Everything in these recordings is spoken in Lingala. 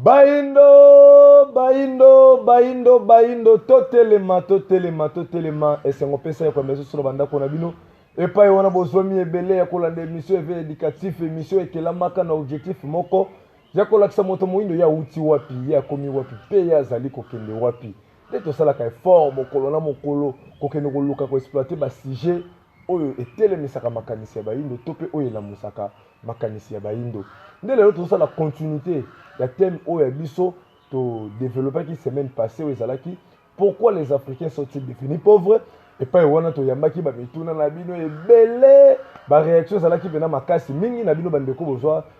Bayindo, bayindo, bayindo, bayindo, totelema, totelema, totelema. Esengo pesa ya koyamba biso na bandako na bino. Epai wana bozwami ebele ya kolanda emission eve educatif, emission ekelamaka na objectif moko ya kolakisa moto moyindo ye awuti wapi, ye akomi wapi, mpe ye azali kokende wapi. Nde tosalaka effort mokolo na mokolo kokende koluka koexploite ba sujet oyo etelemisaka makanisi ya bayindo to mpe oyo elamusaka makanisi ya bayindo. Nde lelo tozosala continuité ya thème oyo ya biso to developpaki semaine passée, oyo ezalaki "Pourquoi les Africains sont-ils devenus pauvres?" Epai wana toyambaki bamituna na bino ebele, baréaction ezalaki mpena makasi mingi na bino bandeko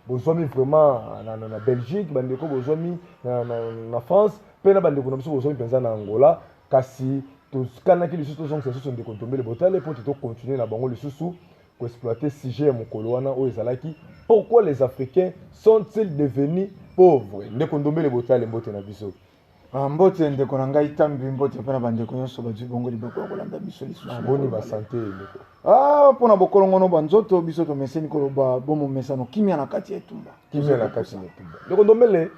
bozwami vraiment na Belgique, bandeko bozwami na France, mpe na bandeko na biso bozwami mpenza na Angola. Kasi tokanaki lisusu tozongisa lisusu ndeko Ntombele Botale mpo te tocontinue na bango lisusu koexploite sujet ya mokolo wana oyo ezalaki "Pourquoi les Africains sont-ils devenus pauvres?" Ndeko Ndombele Botale, mbote na biso. Ah, mbote ndeko na ngai Tambi, mbote mpe na bandeko nyonso bazwi bongo liboko ya kolanda biso lisusu. Ah, boni basanté, ndeko? Ah, mpona bokolongono bwa nzoto, biso tomeseni koloba bomomesano kimia na kati ya etumba. Kimia na kati ya etumba. Ndeko Ndombele,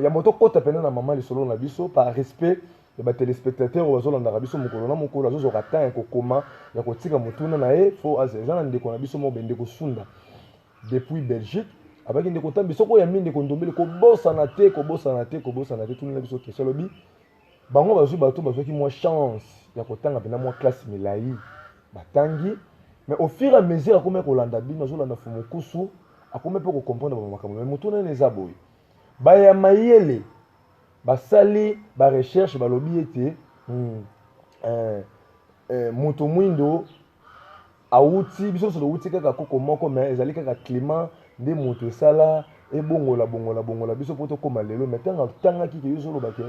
ya moto kota pene na mama lisolo na biso, par respect ya batéléspectateur oyo bazolandaka biso mokolo na mokolo, azozwaka temps ya kokoma, ya kotika motuna na ye. Fo aza eza na ndeko na biso moko, ndeko Sunda depuis Belgique, abaki: "Ndeko Ntambi, soki oyambi ndeko Ndombele, kobosana te, kobosana te, kobosana te, tunela biso question." Alobi bango bazwi bato bazwaki mwa chance ya kotanga mpena mwa classe milai, batangi, mais au fur et à mesure akomi kolanda bino, azolanda Fumukusu, akomi mpe kocomprendre bamakambo. Mais motuna nene eza boye: baya mayele basali barecherche, balobi ete moto mwindo awuti, biso nyonso towuti kaka koko moko, mais ezali kaka climat nde moto esala ebongola bongola bongola biso mpo tokóma lelo. Mais ntango atangaki ke yo ozoloba ke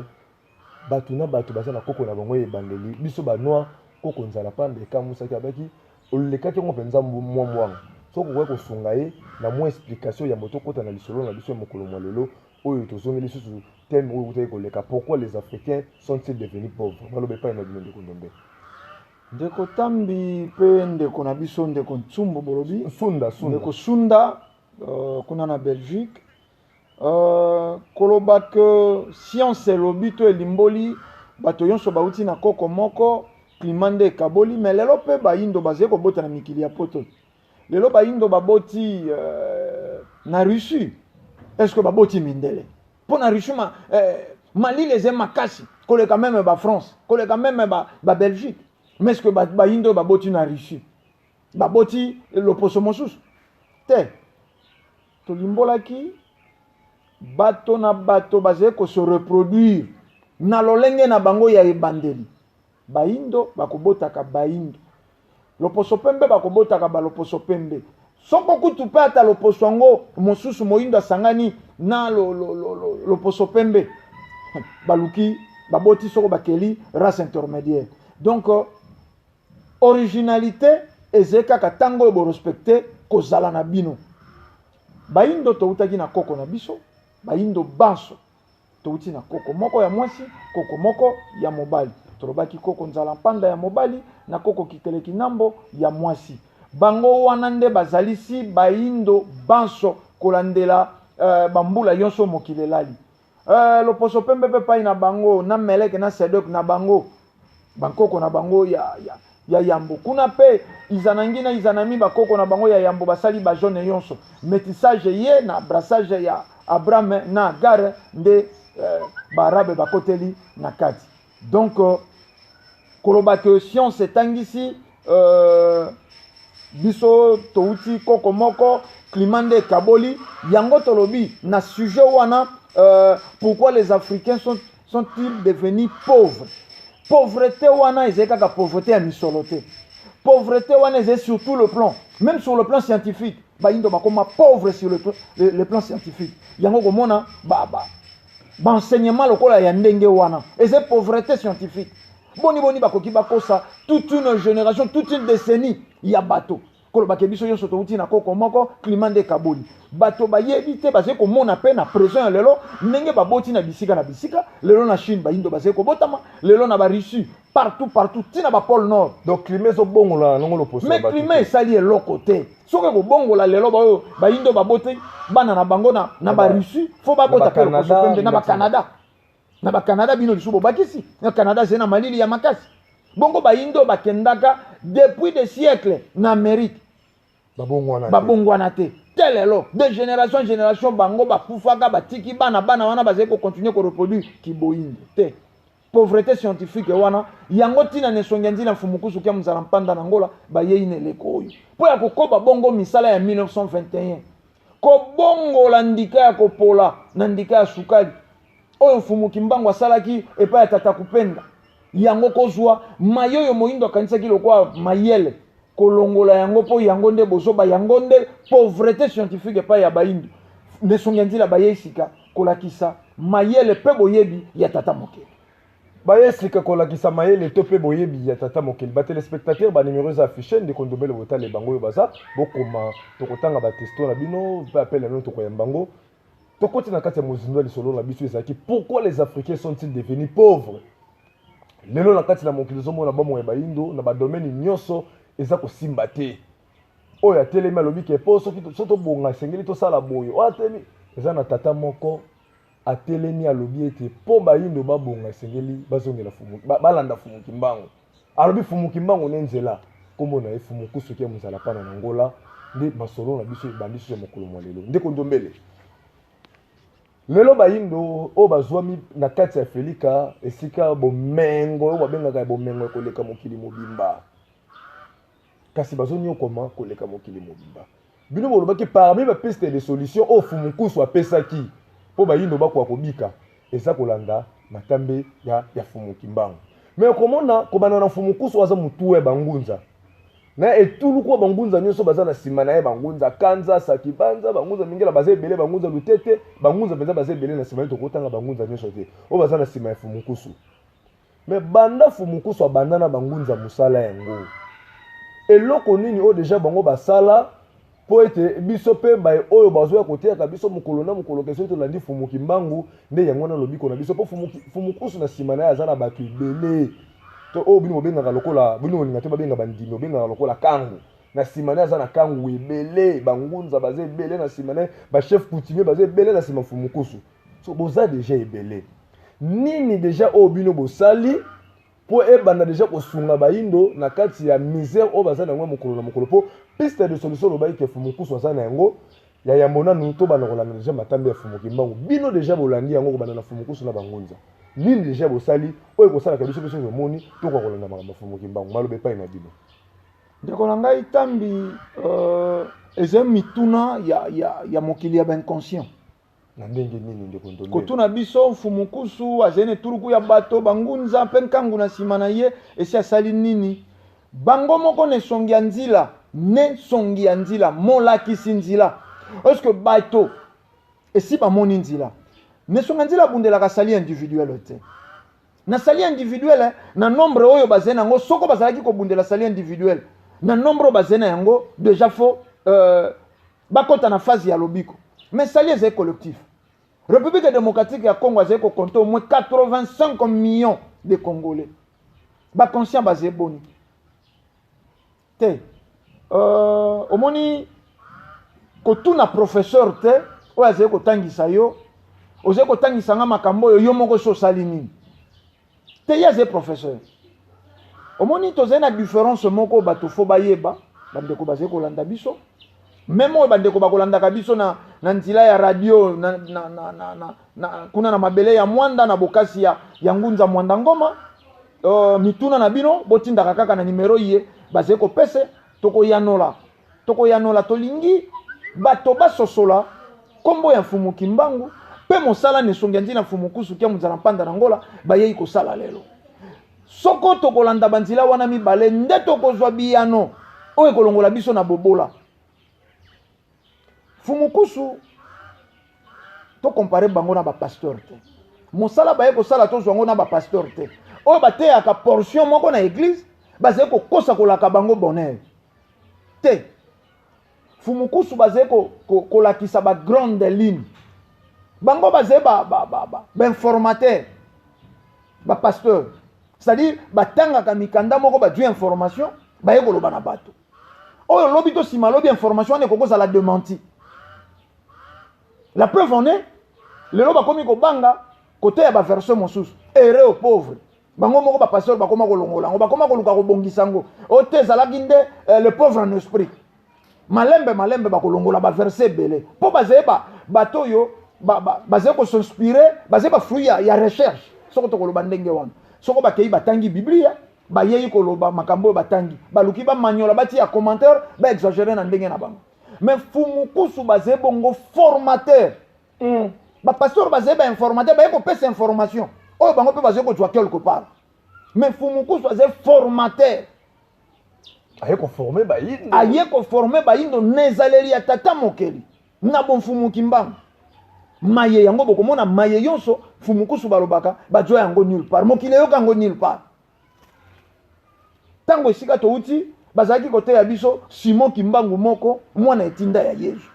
bato na bato baza na koko na bango ebandeli, biso banoir koko nzala panda, ekamusaki, abaki olekaki yango mpenza mwa mwanga. Soki okoki kosunga ye na mwa explication ya moto, okota na lisolo na biso ya mokolo mwa lelo oyo tozongeli lisusu thème oyo okutaki koleka, "Pourquoi les Africains sont-ils devenus pauvres?" Maloba epai na bino, ndeko Ndombe. Ndeko Tambi mpe ndeko na biso ndeko Ntsumbu, bolobi? Sunda, Sunda. Ndeko Sunda kuna na Belgique, koloba ke science elobi to elimboli bato nyonso bauti na koko moko, climat nde ekaboli. Mais lelo mpe bayindo bazali kobota na mikili ya poto. Lelo bayindo baboti na Russie, est ce que baboti mindele? Mpo na Russie malili eza makasi koleka même bafrance, koleka même baBelgique. Mais est ce que bayindo oyo baboti na Russie baboti loposo mosusu te? Tolimbolaki bato na bato bazali kose reproduire na lolenge na bango ya ebandeli. Bayindo bakobotaka bayindo, loposo pembe bakobotaka baloposo pembe. Soko kutu mpe ata loposo yango mosusu moyindo asangani na loposo pembe, baluki baboti, soko bakeli race intermédiaire. Donc originalité ezali kaka ntango oyo borespecte kozala na bino. Bayindo toutaki na koko na biso, bayindo banso touti na koko moko ya mwasi, koko moko ya mobali. Tolobaki koko nzala mpanda ya mobali na koko kiteleki nambo ya mwasi. Bango wana nde bazalisi bayindo banso kolandela bambula nyonso mokili elali. Loposo pembe mpe pai na bango na Meleke na Sedok na bango, bankoko na bango ya yambo kuna mpe Izanangi na Izanami, bakoko na bango ya yambo basali bajaune nyonso. Métissage ye na brassage ya Abraham na Agar nde baarabe bakoteli na kati. Donc koloba ke science etangisi biso touti koko moko, climat nde ekaboli yango, tolobi na sujet wana "Pourquoi les Africains sont-ils devenus pauvres?" Pauvreté wana ezali kaka pauvreté ya misolo te. Pauvreté wana ezali sur tout le plan, même sur le plan scientifique. Bayindo bakoma pauvre sur le plan scientifique. Yango komona baenseignement lokola ya ndenge wana eza pauvreté scientifique. Boni boni bakoki bakosa toute une génération, toute une décennie ya bato, kolobaka biso nyonso touti na koko moko, climat nde ekaboli bato? Bayebi te, bazali komona mpe na présent ya lelo ndenge baboti na bisika na bisika. Lelo na Chine bayindo bazali kobotama, lelo na baRussie. Partout, partout, ntina bapôle nord. Donc climat ezobongola nango loposo. Mais climat esali eloko te. Soki ekobongola lelo, baoyo bayindo babote bana na bango na baRussie, faut babota mpe loposo pembe na baCanada. Na baCanada, bino lisusu bobakisi na Canada, ezali na malili ya makasi. Bongo bayindo bakendaka depuis des siècles na Amérique. Babongwana. Babongwana te te. Lelo, de génération en génération, bango bakufaka, batiki bana. Bana wana bazali kocontinuer koreproduire kiboyindo te. Pauvreté scientifique wana, yango ntina na esongi ya nzila, Mfumu Nkusu kia Mozala Mpanda na Ngola bayei na eleko oyo mpo ya kokoba bongo misala ya 1921, kobongola ndika ya kopola na ndika ya sukali oyo Mfumu Kimbangu asalaki epai ya Tata Kupenda. Yango kozwa maye oyo moyindo akanisaki lokwa mayele, kolongola yango, mpo yango nde bozoba, yango nde pauvreté scientifique epai ya bayindo. Nesongi ya nzila bayei sika kolakisa mayele mpe boyebi ya Tata Mokeli. Baye sika kolakisa mayele to mpe boyebi ya Tata Mokeli. Batéléspectateur, banumero eza affiché. Ndeko Ndombele, botale bango oyo baza bokoma, tokotanga batexto na bino mpe appel na bino, tokoyamba yango. Tokoti na kati ya mozindo ya lisolo na biso. Ezalaki: pourquoi les Africains sont-ils devenus pauvres? Lelo na kati na mokili, ozomona bomoi ya bayindo na badomaine nyonso eza kosimba te. Oyo atelemi, alobi ke mpo soki so tobonga, esengeli tosala boye. Oyo atelemi, eza na tata moko atelemi, alobi ete mpo bayindo babonga, esengeli bazongela fumu, balanda Fumu Kimbangu. Alobi Fumu Kimbangu nde nzela. Nkombo na ye Fumu Nkusu kia Mozala Pana na Ngola. Nde masolo na biso ebandi susu ya mokolo mwa lelo. Ndeko Ndombele, lelo bayindo oyo bazwami na kati ya Afrika, esika bomengo oyo babengaka ya bomengo ya koleka mokili mobimba, kasi bazonyokoma koleka mokili mobimba. Bino bolobaki parmi bapiste de solution oyo Fumu Nkusu apesaki mpo bayindo bakoka kobika, eza kolanda matambe ya Fumu Kimbangu. Mais komona kobanda na Fumu Nkusu, aza motu ya bangunza na etuluku ya bangunza nyonso baza na nsima na ye: bangunza Kanza, Sakibanza, bangunza Mingela, baza ebele, bangunza Lutete, bangunza mpenza baza ebele na nsima ye. Tokotanga bangunza nyonso te oyo baza na nsima ya Fumu Nkusu. Mais banda Fumu Nkusu abanda na bangunza mosala yango, eloko nini oyo déjà bango basala mpo ete biso mpe baye oyo bazoya koteyaka biso mokolo na mokolo ke soki tolandi Fumu Kimbangu nde yango wana lobiko na biso? Mpo Fumu Nkusu na nsima na ye aza na bato ebele to oyo bino bobengaka lokola, bino bolinga te babenga bandimi, obengaka lokola kangu. Na nsima na ye aza na kangu ebele, bangunza baza ebele na nsima na ye, bachef coutumier baza ebele na nsima Fumu Nkusu. So boza déjà ebele. Nini déjà oyo bino bosali mpo ebanda déjà kosunga bayindo na kati ya misère oyo baza na yango ya mokolo na mokolo? Mpo piste de solution olobaki ke Fumu Nkusu aza na yango ya yambo, nanu tobanda kolanda déjà matambe ya Fumu Kimbangu. Bino déjà bolandi yango kobanda na Fumu Nkusu na bangunza. Nini déjà bosali oyo ekosalaka biso, biso tomoni tokoka kolanda makambo ya Fumu Kimbangu? Maloba epai na bino. Ndeko na ngai Tambi, eza mituna ya mokili ya bainconscient. Na ndenge nini, ndeko Ndombele? Kotuna biso Mfumu Nkusu azali na etuluku ya bato bangunza mpe nkangu na nsima na ye, esi asali nini? Bango moko na esongi ya nzila, ne nsongi ya nzila, molakisi nzila, est-ce bato esi bamoni nzila? Na esongi ya nzila abundelaka salut individuel te. Na salut individuel, na nombre oyo bazali na yango, soko bazalaki kobundela salut individuel na nombre oyo bazali na yango, déjà faut bakɔta na phase ya lobiko. Mais salut ezali collectif. République démocratique ya Congo azali kocompter au moins 85 millions de Congolais. Baconscient bazali boni te? Omoni, kotuna professeur te oyo azali kotangisa yo, ozali kotangisa nga makambo oyo, yo moko so osali nini te. Ye azali professeur. Omoni, tozali na différence moko. Bato faut bayeba, bandeko bazali kolanda biso, même oyo bandeko bakolandaka biso na nzela ya radio na kuna na mabele ya Mwanda, na bokasi ya Ngunza Mwanda Ngoma. Mituna na bino botindaka kaka na nimero ye bazali kopesa, tokoyanola, tokoyanola. Tolingi bato basosola nkombo ya Mfumu Kimbangu mpe mosala na esongi ya nzina Mfumu Nkusu kia Mozala Mpanda na Ngola bayei kosala lelo. Soko tokolanda banzela wana mibale nde tokozwa biyano oyo ekolongola biso na bobola. Mfumu Nkusu, tocomparer bango na bapasteur te. Mosala baye kosala, tozwa yango na bapasteur te oyo bateyaka portion moko na église, bazali kokosa kolaka bango bonheur te. Mfumu Nkusu bazali kolakisa bagrande ligne. Bango bazali bainformateur. Bapasteur, C'est-à-dire batangaka mikanda moko, bazwi information, baye koloba na bato oyo lobi to nsima lobi information wana ekoki kozala démenti. La preuve en est, lelo bakomi kobanga koteya baversion mosusu, heureux aux pauvres. Bango moko bapasteur bakoma kolongola yango, bakoma koluka kobongisa yango. Oyo te, ezalaki nde le pauvre en esprit. Malembe malembe bakolongola baverset ebele, mpo bazali bato oyo bazali kos'inspirer, bazali bafruit ya recherche. Soko tokoloba ndenge wana, soko bakei batangi Biblia, bayei koloba makambo oyo batangi, baluki bamanyola, batia commentaire, baexagérer na ndenge na bango. Mais Fumukusu bazali bongo formateur. Bapasteur bazali bainformateur, baye kopesa information oyo bango mpe bazali kozwa quelque part, mais Fumukusu azali formateur. Aye koformer bayindo. Aye koformer bayindo na ezaleli ya tata mokeli na bomfumuki mbangu. Maye yango bokomona, maye nyonso Fumukusu balobaka, bazwa yango nulle part, mokili eyoka yango nulle part. Ntango esika touti, bazalaki koteya biso Simon Kimbangu moko, mwana etinda ya Yezu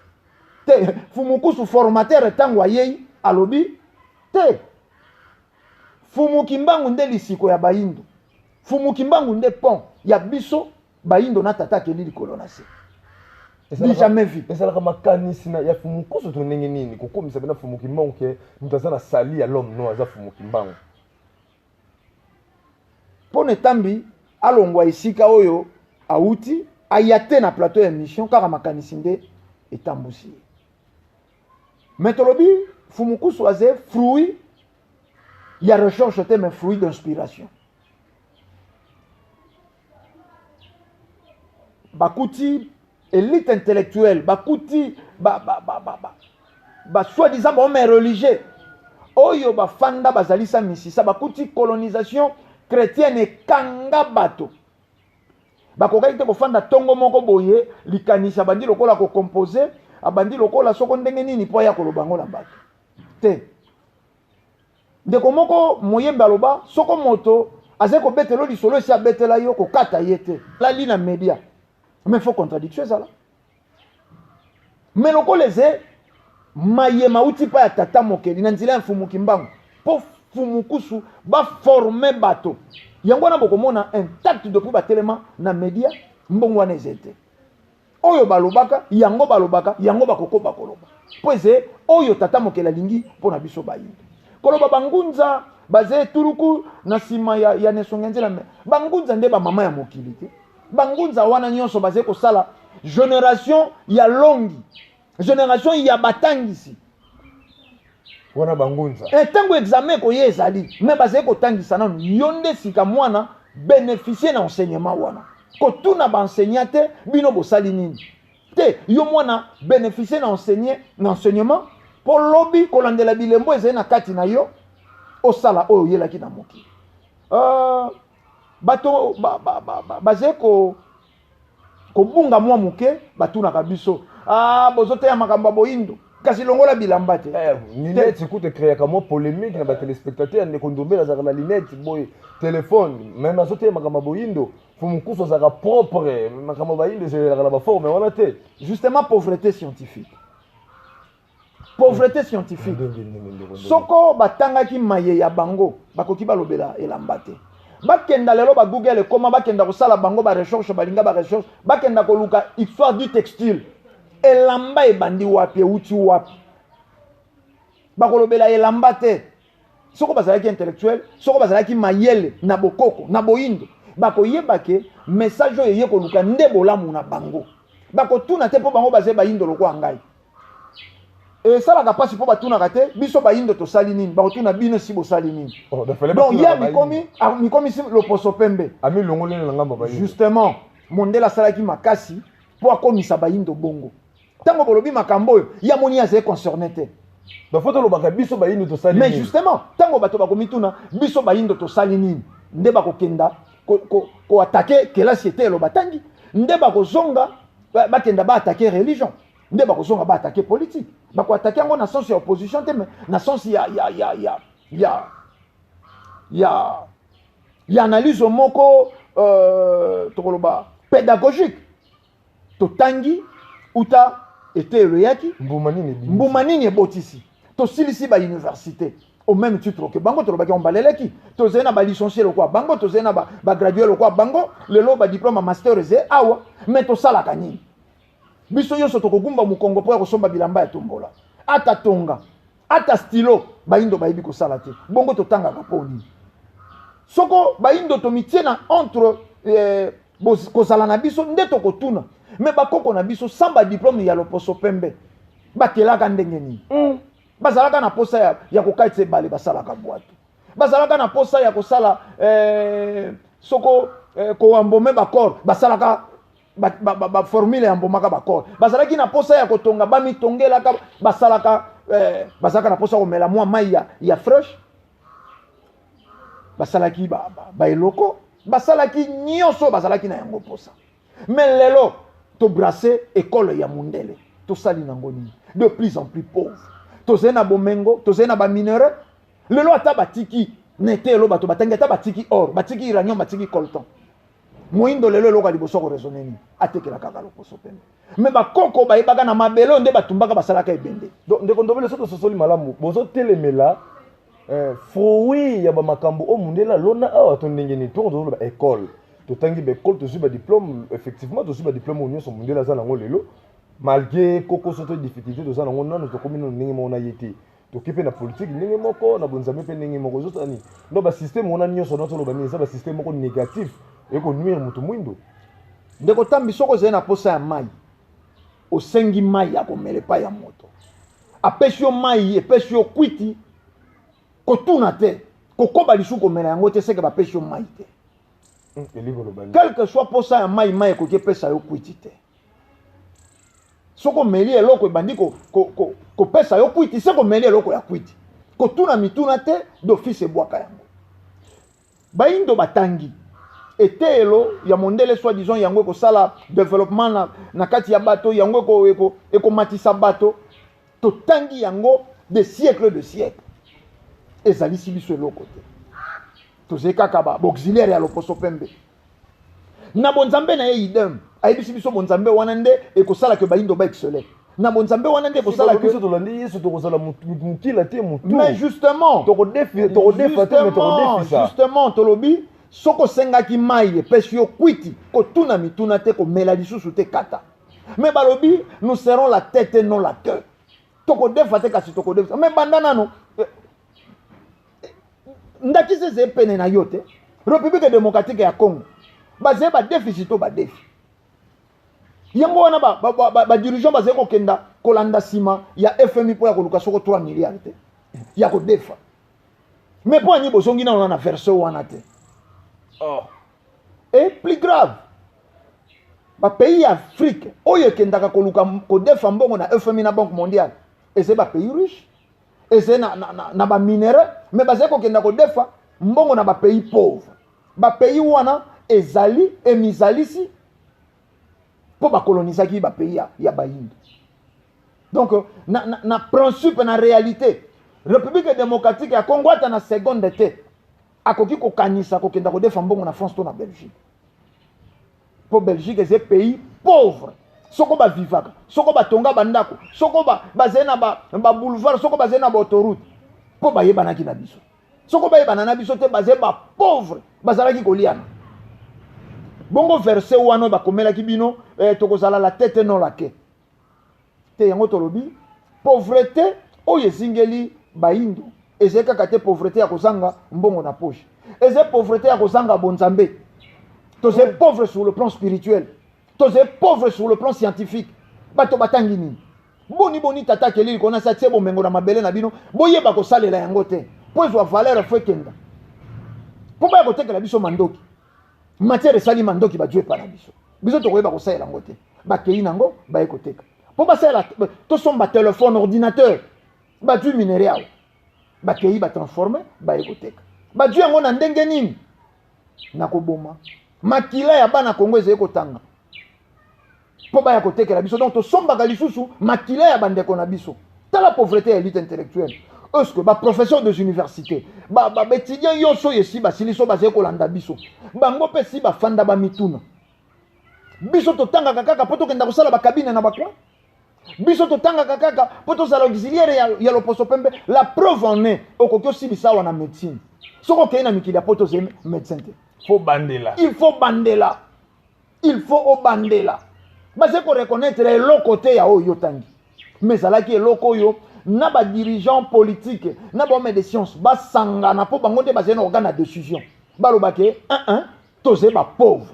te. Fumukusu formateur, ntango ayei, alobi te, Fumu Kimbangu nde lisiko ya bayindo, Fumu Kimbangu nde pont ya biso bayindo na tata akeli likolo na se. Du jamais vu. Ezalaka makanisi ya Fumukusu to ndenge nini kokomisa bena Fumu Kimbangu ke moto aza na sali ya l'homme no aza Fumu Kimbangu? Mpo na etambi alongwa esika oyo awuti, aya te na plateau ya émission, kaka makanisi nde etambusi ye. Mais tolobi Fumukusu aze fruit ya recherche te, mais fruit d'inspiration. Bakuti élite intellectuelle, bakuti ba soi-disant bahomme religieux oyo bafanda bazalisa misisa, bakuti colonisation chrétienne ekanga bato, bakokaki te kofanda ntongo moko boye, likanisi abandi lokola kocomposer, abandi lokola soko ndenge nini mpo aya koloba yango na bato te. Ndeko moko moyembe aloba, soko moto azali kobetela lisolo esi abetela yo, kokata ye te. Lali na média, mais faut contradiction ezala. Mais lokola eze mayema uti mpa ya tata mokeli na nzela ya Mfumu Kimbangu, mpo Fumukusu baformer bato yango wana, bokomona intact depuis batelema na média, mbongo wana eze te. Oyo balobaka yango, balobaka yango, bakokoba koloba, mpo eze oyo tata mokeli alingi mpo na biso bayindo. Koloba bangunza baze etuluku na nsima ya nesonga nzela, mais bangunza nde bamama ya mokili te. Bangunza wana nyonso baze kosala génération ya longi, génération ya batangisi. Wana bangunza. Ntango examen ekoya ezali, mais bazali kotangisa nanu yo nde sika mwana bénéficie na enseignement wana. Kotuna baenseignant te, bino bosali nini te. Yo mwana bénéficie na enseignement, mpo lobi kolandela bilembo ezali na kati na yo, osala oyo oyelaki na mokili. Bato bazali kobunga mwa moke, batunaka biso: ah, bozoteya makambo ya boyindo, kasi longola bilamba te. Lunette kuta ecréaka mwa polémique na batéléspectateur. Ndeko Ndombele azalaka na lunette boye, telefone, même azoteya makambo ya boyindo. Fumukusu azalaka propre, makambo ya bayindo ezelelaka na baforme wana te. Justement, pauvreté scientifique, pauvreté scientifique. Soko batangaki maye ya bango, bakoki balobela elamba te. Bakenda lelo bagoogle ekoma, bakenda kosala bango barecherche, balinga barecherche, bakenda koluka histoire du textile, elamba ebandi wapi, euti wapi. Bakolobela elamba te. Soko bazalaki intellectuel, soko bazalaki mayele na bokoko na boyindo, bakoyeba ke message oyo eye koluka nde bolamu na bango. Bakotuna te, mpo bango bazali bayindo lokola ngai. Esalaka mpasi mpo batunaka te, biso bayindo tosali nini? Bakotuna bino esi bosali nini? Oh, donc ye mikomi mikomisi loposo pembe. Amilongoleli na ngambo bayindo. Justement, mondele asalaki makasi mpo akomisa bayindo bongo. Ntango bolobi makambo oyo, ya moni azali concerné te. Donc faut tolobaka biso bayindo tosali. Mais justement, ntango bato bakomituna biso bayindo tosali nini, nde bakokenda koattaquer kelasi ete eloba tangi, nde bakozonga bakenda baattaquer religion, nde bakozonga baattaquer politique. Bakoattaquer yango na sens ya opposition te, mais na sens ya analyse moko, tokoloba pédagogique. Totangi uta eteyelo eyaki. Mbuma nini ebimisi? Mbuma nini ebotisi? Tosilisi bauniversité. Au même titre que bango, tolobaki yango baleleki. Tozali na balicencié lokwa bango, tozali na bagradué lokwa bango. Lelo badiplôme ya master eze awa, mais tosalaka nini? Biso nyonso tokogumba mokongo mpo ya kosomba bilamba ya tombola, ata tonga, ata stylo, bayindo bayebi kosala te. Bongo totangaka mpo nini? Soko bayindo tomitie na entre kozala na biso nde tokotuna. Mais bakoko na biso sans badiplôme ya loposo pembe bakelaka ndenge nini? Bazalaka na posa ya kokatisa ebale, basalaka bwato. Bazalaka na posa ya kosala soko koembaumer bacorps, basalaka baformule ya mbomaka bacorps. Bazalaki na posa ya kotonga, bamitongelaka, basalaka. Bazalaka na posa ya komela mwa mai ya fraîche, basalaki baeloko, basalaki nyonso bazalaki na yango posa. Mais lelo toembrasser école ya mundele, tosali nango nini? De plus en plus pauvre. Tozali na bomengo, tozali na baminerais. Lelo ata batiki nete elo bato batangi, ata batiki or, batiki uranium, batiki coltan, moyindo lelo eloko ya liboso koraisonner nini? Atekela kaka loposo pembe. Mais bakoko bayebaka na mabele oyo nde batumbaka, basalaka ebende. Donc ndeko Ndombele, soki tososoli malamu, bozotelemela fruit ya bamakambo oyo mundele alona awa to ndenge nini? Ntongo tozoloba école, totangi baécole, tozwi badiplôme, effectivement tozwi badiplôme oyo nyonso mundele aza nango lelo, malgré kokoso to difficulté toza nango nano, tokomi nano ndenge moko na ye te. Toki mpe na politike ndenge moko, na bonzambe mpe ndenge moko. Ezosala nini? Donc basystème wana nyonso na toloba nini? Eza basystème moko négatif, ekonuire moto mwindo. Ndeko Tambi, soki ozali na posa ya mai, osengi mai ya komela epai ya moto, apesi yo mai, epesi yo kwiti, kotuna te, kokoba lisusu komela yango te, seke bapesi yo mai te. Elingi koloba nini? Quel que soit posa ya mai, mai ekoki epesa yo kwiti te. Soki omeli eloko ebandi kopesa yo kwiti, se komeli eloko ya kwiti, kotuna mituna te, d'office ebwaka yango. Bayindo batangi eteyelo ya mondele, soi disant yango ekosala développement na kati ya bato, yango ekomatisa bato. Totangi yango de siècle de siècle, ezalisi biso eloko te. Tozali kaka baauxiliaire ya loposo pembe. Na bonzambe na ye, idem, ayebisi biso bonzambe wana nde ekosalaka bayindo baexceller. Na bonzambe wana nde ekosalaka. Biso tolandi Yesu, tokozala mokila te, motu. Mais justement, tokodefa te, mais tokodefisa. Justement, tolobi soki osengaki mai, epesi yo kwiti, kotuna mituna te, komela lisusu te, kata. Mais balobi nous serons la tête et non la queue. Tokodefa te, kasi tokodefisa. Mais banda nano ndakisa ezali pene na yo te. République démocratique ya Congo, bazali badefisi to badefi yango wana, badirigeant bazali kokenda kolanda nsima ya FMI mpo ya koluka soko 3 milliard te ya kodefa. Mais mpo ani bozongi nano na verset wana te? Oh. Et plus grave, bapays ya Afrique oyo ekendaka koluka kodefa mbongo na FMI, na Banque mondiale, ezali bapays riche, ezali na baminerais, mais bazali kokenda kodefa mbongo na bapays pauvre. Bapays wana ezali emizalisi mpo bakolonisaki bapays ya bayindo. Donc na principe, na réalité, République démocratique ya Congo, ata na seconde te akoki kokanisa kokenda kodefa mbongo na France to na Belgique, mpo Belgique eza pays pauvre. Soko bavivaka, soko batonga bandako, soko bazali na baboulevard, soko bazali na baautoroute, mpo bayebanaki na biso. Soko bayebana na biso te, bazali bapauvre, bazalaki koliana. Bongo verset wana oyo bakomelaki bino, tokozala la tête non la queue te. Yango tolobi pauvreté oyo ezingeli bayindo ezali kaka te pauvreté ya kozanga mbongo na poche, ezali pauvreté ya kozanga bonzambe. Tozali pauvre sur le plan spirituel, tozali pauvre sur le plan scientifique. Bato batangi nini? Boni boni tata akeli likolo na se, atie bomengo na mabele na bino, boyeba kosalela yango te mpo ezwa valeur? Fo ekenda mpo baya kotekela biso mandoki, matière esali mandoki, bazwi epa na biso. Biso tokoyeba kosalela yango te, bakei nango, baye koteka mpo basalela, tosomba telefone, ordinateur. Bazwi minerai awa, bakei batransformer, baye koteka. Bazwi yango na ndenge nini? Na koboma makila ya bana Kongo ezali kotanga mpo baya kotekela biso. Donc tosombaka lisusu makila ya bandeko na biso. Tala pauvreté ya élite intellectuelle. Est ce que baprofesseur des universités, baétudiant nyonso oyo esi basili so bazali kolanda biso, bango mpe si bafanda bamituna? Biso totangaka kaka mpo tokenda kosala bacabine na bacoin. Biso totangaka kaka mpo tozala auxiliaire ya loposo pembe. La preuve en est, okoki osilisa awa na médecine, soki okei na mikili ya poto, ozali médecin te. Faut bandela. Il faut bandela, il faut obandela. Bazali koreconnaître eloko te ya oyo otangi. Mais ezalaki eloko oyo na badirigeant politique na bahomme de science basangana, mpo bango nde bazali na organe ya décision. Balobake 1 tozali bapauvre,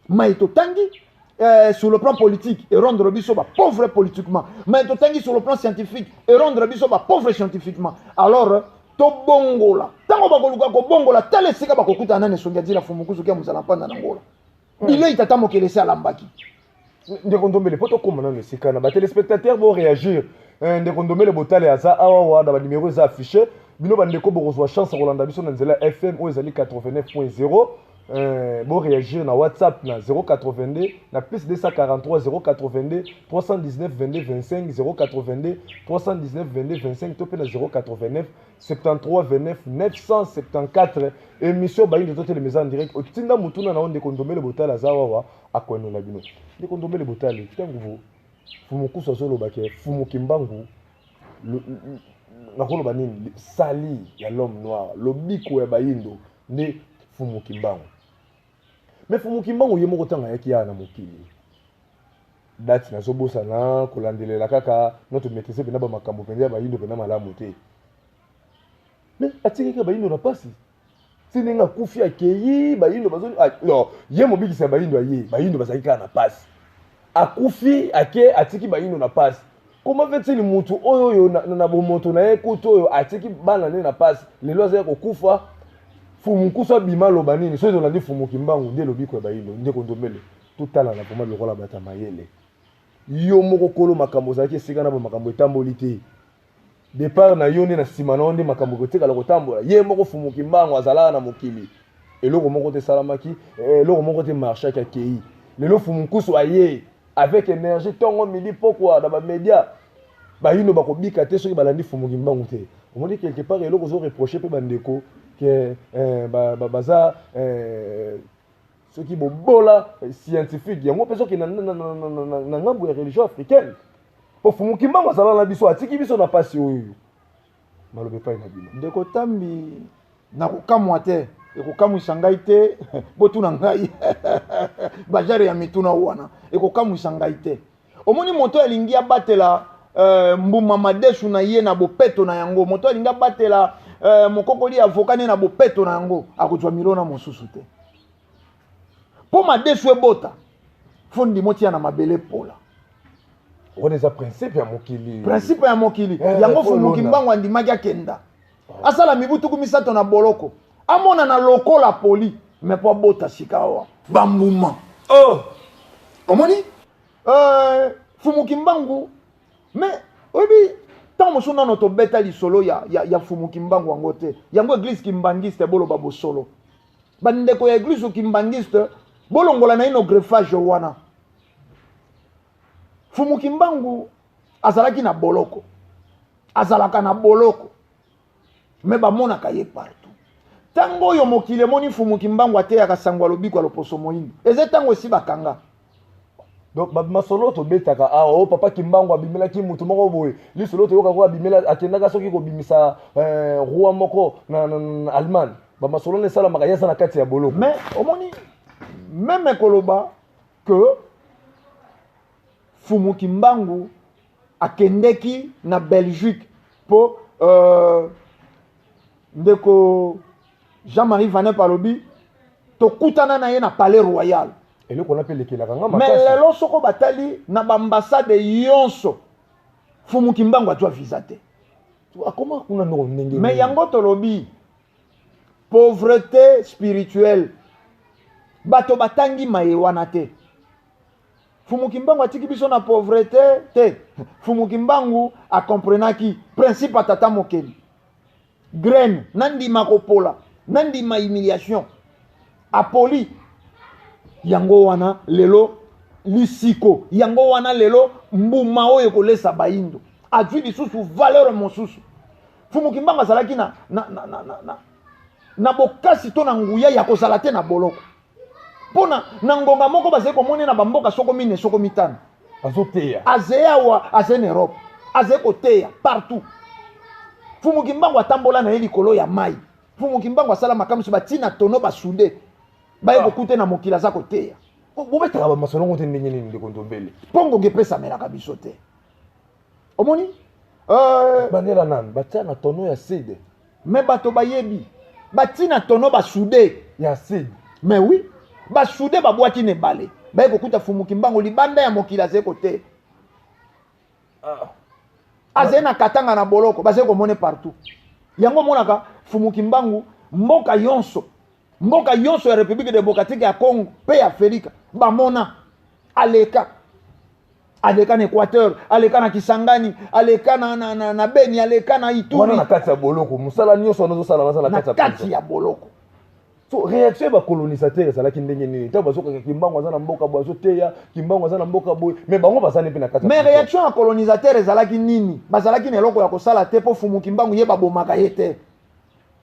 mai totangi sur le plan politique erendre biso bapauvre politiquement, mais totangi sur le plan scientifique erendre biso bapauvre scientifiquement. Alors tobongola. Ntango bakoluka kobongola, tala esika bakokutana nani. Esongi adila fumukusu kia mozala mpanda na ngola bilei tata mokili esi alambaki. Ndeko Ndombele, mpo tokóma nano esika na batéléspectateur boréagir. Ndeko Ndombele Botale aza awa wa na banimero eza affiché. Bino bandeko bokozwa chance ya kolanda biso na nzela ya FM oyo ezali 89.0. Boréagir na WhatsApp na 082, na plus 243 082 319 22 25, 082 319 22 25, to mpe na 089 73 29 974. Émission Bayindo Totelema eza en direct. Otinda motuna na yo, ndeko Ndombele Botale aza wawa, akoyanola bino. Ndeko Ndombele Botale, ntango Fumukusu azoloba ke Fumu Kimbangu, nakoloba nini, salut ya l'homme noir, lobiko ya bayindo nde Fumu Kimbangu. Mais Fumu Kimbangu ye moko, ntango ayaki awa na mokili, date nazobosana, kolandelela kaka no tomaîtrise mpena bamakambo mpenza ya bayindo mpena malamu te, mais atikaki bayindo na pasi ti ndenge akufi, akei. Bayindo bazo, ah, non, ye mobikisi ya bayindo aye, bayindo bazalaki kaka na pasi. Akufi, ake, atiki bayindo na pasi. Comment fait-il mutu oyo oyo na bomoto na ye kutu oyo atiki bana nde na pasi, lelo azali kokufa, Fumu Nkusu abima aloba nini? Soki tolandi Fumu Kimbangu nde lobiko ya bayindo. Ndeko Ndombele, totalana vraiment lokola bato ya mayele. Yo moko kolo makambo, ozalaki esika na bamakambo etamboli te. Départ na yo nde na nsima na yo nde makambo ekotikala kotambola. Ye moko Fumu Kimbangu azalaka na mokili, eloko moko te esalamaki, eloko moko te marchaki. Akei, lelo Fumu Nkusu aye avec énergie, ntongo, midi, pokwa na bamédia. Bayindo bakobika te soki balandi Fumu Kimbangu te. Omoni quelque part eloko ozoreproche mpe bandeko ke baza soki bobola scientifique yango mpe soki na ngambo ya religion africaine, po Fumu Kimbangu azala na biso, atiki biso na pasi oyo. Maloba epai na bino. Ndeko Tambi, nakokamwa te, ekokamwisa ngai te. Botuna ngai bajare ya mituna wana, ekokamwisa ngai te. Omoni, moto alingi abatela mbuma madesu na ye na bopeto na yango, moto alingi abatela mokokoli avocat ne na bopeto na yango, akozwa milona mosusu te. Mpo madesu ebota, fo ndima otia na mabele pola. Wana eza principe ya mokili. Principe ya mokili. Yango Fumu Kimbangu andimaki akenda asala mibu 30 na boloko, amonana lokola poli, me mpo abota sika awa bambuma. Oh. Omoni, Fumu Kimbangu, mais oyebi, ntango mosusu nano tobeta lisolo ya Fumu Kimbangu yango te. Yango église kimbangiste, boloba bosolo. Bandeko ya église kimbangiste, bolongola na ino greffage wana. Fumu Kimbangu azalaki na boloko, azalaka na boloko, me bamonaka ye partout. Ntango oyo mokili emoni Fumu Kimbangu ateyaka sango ya lobiko ya loposo moyindo, eza ntango esi bakanga. Donc masolo tobetaka awa o papa Kimbangu abimelaki mutu moko boye, lisolo toyoka ko abimela, akendaka soki kobimisa roi moko na Allemagne, bamasolo wana esalamaka ye aza na kati ya boloko. Mais omoni, même koloba que Fumu Kimbangu akendeki na Belgique mpo ndeko Jean-Marie Vanep alobi tokutana na ye na palais royal. Eloko wana mpe elekelaka nga me makasi. Lelo soko batali na baambassade nyonso, Fumu Kimbangu azwa visa te. Akoma kuna ndoko ndenge me nini? Yango tolobi pauvreté spirituelle. Bato batangi maye wana te. Fumu Kimbangu atiki biso na pauvreté te. Fumu Kimbangu akomprenaki principe ya tata mokeli: graine nandima kopola, nandima humiliation. Apoli yango wana lelo lisiko, yango wana lelo mbuma oyo ekolesa bayindo azwi lisusu valeur mosusu. Fumu Kimbangu azalaki na bokasi to na nguya ya kozala te na boloko, mpo na ngonga moko bazali komoni na bamboka soko mine, soko mitano. Azoteya. Azeye awa, azeye na Europe, azeye koteya partout. Mfumu Kimbangu atambola na ye likolo ya mai. Mfumu Kimbangu asala makambo so batina tono basude baye kokute na mokili, aza koteya. Bobetaka bamasolo te ndenge nini, ndeko Ndombele? Mpo ngonga epesamelaka biso te, omoni. Bandela nani batia na tono ya acide? Me bato bayebi batina tono basude. Ya acide. Mais oui, basude, babwaki na ebale, baye kokuta Fumu Kimbangu libanda ya mokili, azali koteya. Azali na Katanga na boloko, bazali komone partout. Yango omonaka Fumu Kimbangu mboka yonso, mboka nyonso ya République démocratique ya Congo mpe ya Afrika bamona aleka. Aleka na Équateur, aleka na Kisangani, aleka na Beni, aleka na Ituri. Wana na kati ya boloko, mosala nyonso wana ozosala naza na na kati ya kati ya boloko. So réaction ya bacolonisateur ezalaki ndenge nini ntango bazokaka Kimbangu aza na mboka boye, azoteya, Kimbangu aza na mboka boye, mais bango bazali mpe na kati ya Mais prison? Réaction ya colonisateur ezalaki nini? Bazalaki na eloko ya kosala te, mpo Fumu Kimbangu ye babomaka ye te.